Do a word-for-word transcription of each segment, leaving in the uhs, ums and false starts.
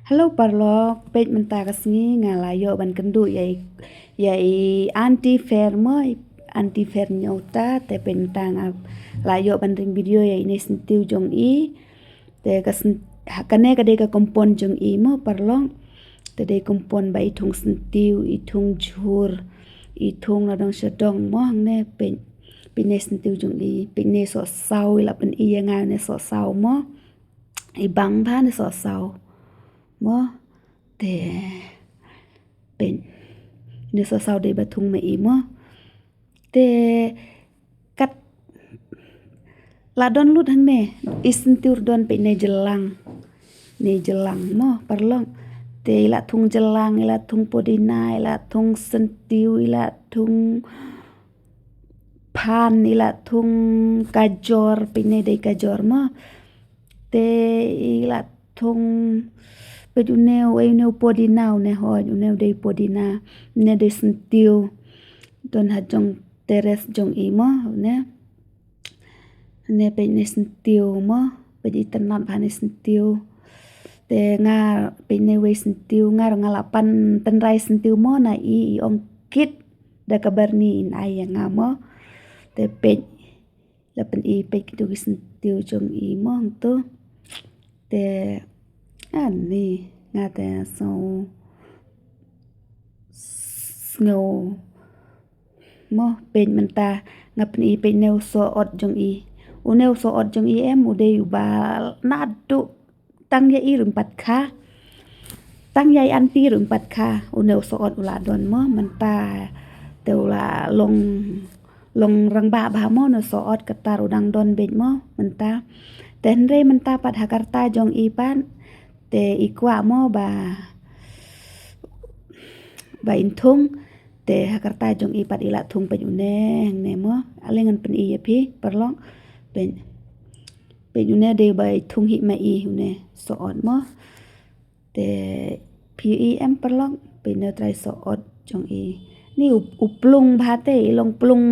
Hello paralok, peit mynta ka sngi nga la ïoh ban kynduh ïa i, ïa i Aunty Fair mo, i Aunty Fair Nyota, te peit mynta nga la ïoh ban ring video ïa ine i syntiew jong i. Te ka syn-, ha, kane ka dei ka kompon jong i mo paralok. Te dei kompon ba i thung syntiew, i thung jhur, i thung la dong sha dong mo hangne peit. Peit ine i syntiew jong i, peit ine i sohsaw i la pyni ïa nga ine i sohsaw mo. I bang bha ine i sohsaw. Mo. Te. Peit. Ine i sohsaw dei ba thung ma i mo. Te. Kat. La don lut hangne. I syntiew don peit ine i jylang. Ine i jylang mo paralok. Te i la thung jylang, i la thung podina, i la thung syntiew, i la thung phan, i la thung kajor, peit ine dei kajor mo. Te i la thung peit une, u, une u podina, une hoi, une u dei podina, une dei syntiew. Don ha jong terrace jong i mo, une. Une peit ine i syntiew mo, peit i tynnat bha ine i syntiew. Te nga peit ine iwei i syntiew, nga ruh nga la pan tynrai syntiew mo na i, i ong kit da ka byrni in ai ïa nga mo. Te peit la pyni peit kito ki syntiew jong i mo hangto. Te ani nga te sngew, sngew mo peit mynta nga pyni peit ine u sohot jong i. Une u sohot jong i em u dei uba naduh tang ïa i ruh em pat kha. Tang ïa i Aunty ruh em pat kha. Une u sohot u la don mo mynta. Te u la long, long rangbah bha mo une u sohot, kata ruh u dang don beit mo mynta. Te hynrei mynta pat ha ka rta jong i pat. Te i kwah mo ba, ba in thung. Te ha ka rta jong i pat i la thung peit une hangne mo. Ale ngan pyni ïa phi paralok. Peit. Peit une dei ba i thung hi ma i une sohot mo. Te phi i em paralok, peit une u trai sohot jong i. Ni u, u plung bha te, i long plung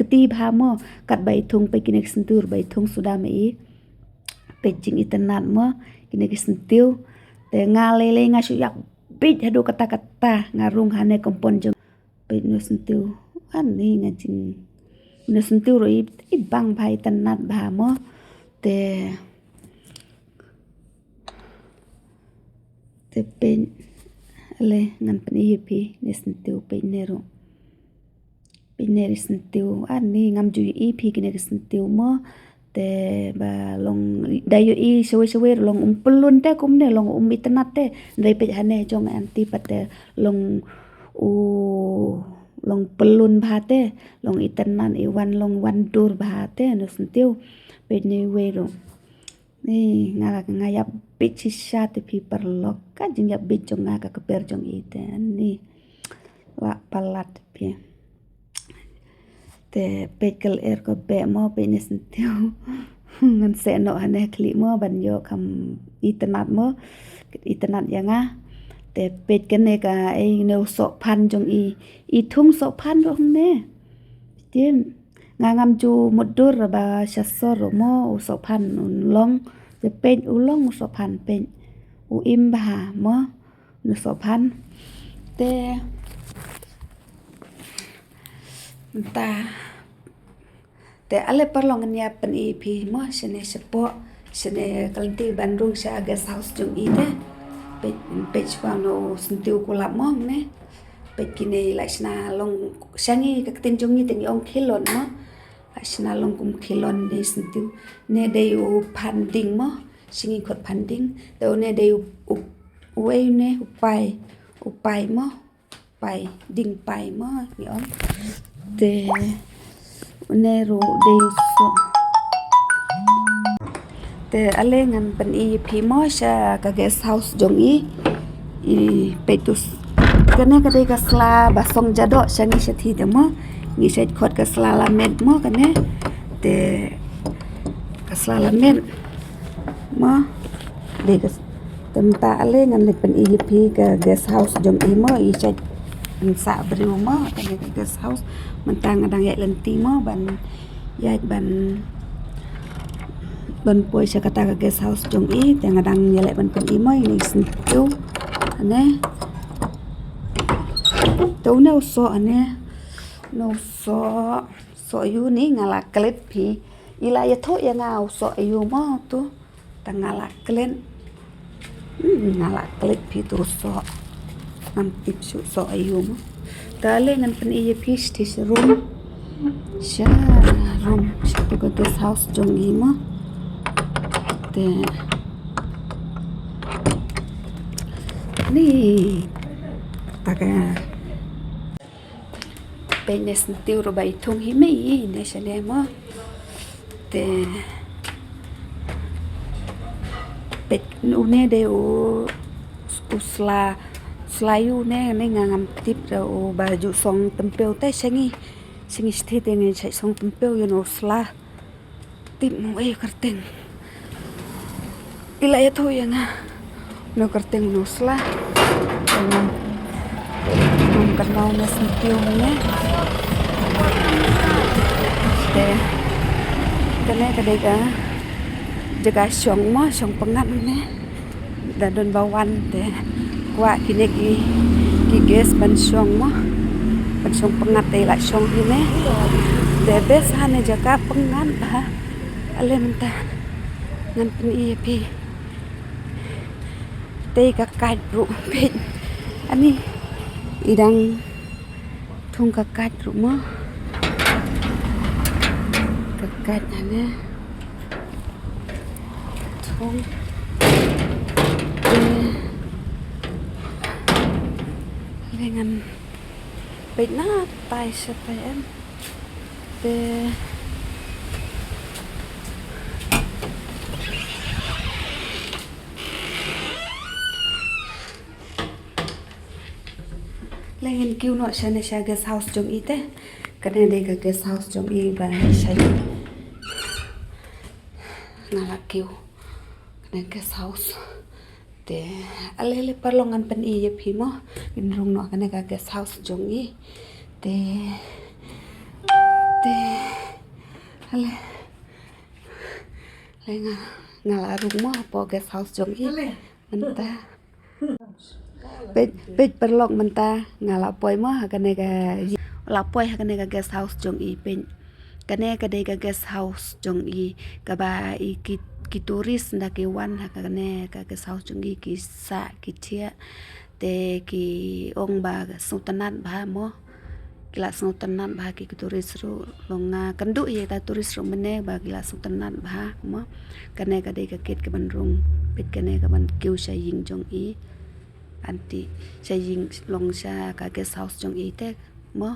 kti bha mo. Katba i thung peit kine ki syntiew ba i thung suda ma i. Peit jingitynnat mo kine ki syntiew. Te nga lei lei nga shu ïap beit haduh katta katta, nga rung hane kompon jong. Peit une u syntiew. Ani nga jing. Une u syntiew ruh i, i bang bha, i tynnat bha mo. Te, te peit. Ale ngan pyni ïa phi ine i syntiew, peit ine ruh. Peit ine i syntiew. Ani ngam ju ïohi phi kine ki syntiew mo. Te ba long da ïohi shawei shawei ruh long um pyllun te kumne, long um itynnat te. Hynrei peit hane jong Aunty pat te long u, long pyllun bha te, long itynnat, i wan, long wan dur bha te une u syntiew. Peit ine iwei ruh. Ni nga la, nga ïap beit shisha te phi paralok, ka jingïap beit jong nga ka kper jong i te. Ni la palat phi. Te peit ka lyer ka beh mo, peit ine i syntiew. Ngan seh noh hane khlieh mo ban ïoh kham itynnat mo. Itynnat ïa nga. Te peit kane ka, ei, ine u sohphan jong i. I thung sohphan ruh hangne. Tim. Nga ngam ju mutdur ba sha sor ruh mo u sohphan un long. Te peit u long u sohphan, peit. U im bha mo. Une u sohphan. Te mynta. Te ale paralok ngan ïa pyni ïa phi mo shane shapoh, shane ka lynti ban rung sha guest house jong i te. Peit, peit shapoh une u syntiew kulap mo ne. Peit kine la shna long sha ngi, ka ktien jong ngi te ngi ong khilon mo. La shna long kum khilon ne syntiew. Ne dei u phan ding mo. Sha ngi khot phan ding. Te une dei u, u, uei une u pai. U pai mo. Pai, ding pai mo ngi ong. Te une ruh dei u soh. Te ale ngan pyni ïa phi mo sha ka guest house jong i. I peit tu. Kane ka dei ka sla ba song jadoh sha ngi shathie te mo. Ngi shait khot ka sla lamet mo kane. Te ka sla lamet mo. Dei ka Te mynta ale ngan leit pyni ïa phi ka guest house jong i mo, i shait pynsah briew mo, kane ka guest house. Mynta nga dang ïaid lynti mo ban ïaid ban Ban poi sha kata ka guest house jong i, te nga dang ïaleh ban pyni mo ine i syntiew. Ane. Te une u soh ane. Une u soh, soh ïu ni nga la klet phi. I la ïathuh ïa nga u soh ïu mo tu. Te nga la klet. Hmm, nga la klet phi tu soh. Ngam tip shuh soh ïu mo. Te ale ngan pyni ïa phi sha room. Sha room. Sha tu ka guest house jong i mo. Te. Ni. Ta ka. Peit ne syntiew ruh ba i thung hi mei ne shane mo. Te peit une de u, u sla, sla ïu ne, ne nga ngam tip da u ba ju song tympew te sha ngi, sha ngi sthi te ngi sha song tympew ïa une u sla. Tip mo ei kyrteng. I la ïathuh ïa nga. Une u kyrteng une u sla. Ngam, ngam kynmaw ne syntiew ne. Te. Kane ka dei ka jaka shong mo, shong pyngngad ne. Da don ba wan te kwah kine ki, ki guest ban shong mo. Ban shong pyngngad te la shong kine. Te best ha ne jaka pyngngad bha. Ale mynta ngan pyni ïa phi. Te ka kait ruh peit. Ani i dang thung ka kait ruh mo. Ka kait ane. Thung. Te. Le ngan peit na tai sha tai em. Te. Le ngin kiew noh shane sha guest house jong i te. Kane dei ka guest house jong i ba shane. Nga la kiew. Kane guest house. Te ale le paralok ngan pyni ïa phi mo. Ngin rung noh kane ka guest house jong i. Te. Te. Ale. Le nga, nga la rung mo hapoh guest house jong i. Mynta. Peit, peit paralok mynta nga la poi mo ha kane ka, la poi ha kane ka guest house jong i peit. Kane ka dei ka guest house jong i kaba i ki, ki tourist nda ki wan ha kane ka guest house jong i ki sah ki thiah te ki ong ba sngewtynnat bha mo. Ki la sngewtynnat bha ki, ki tourist ruh long nga kynduh ïa kita tourist ruh mynne ba ki la sngewtynnat bha mo. Kane ka dei ka kit ka ban rung peit kane ka ban kiew sha ïing jong i. Anti sha ïing long sha ka guest house jong i te mo.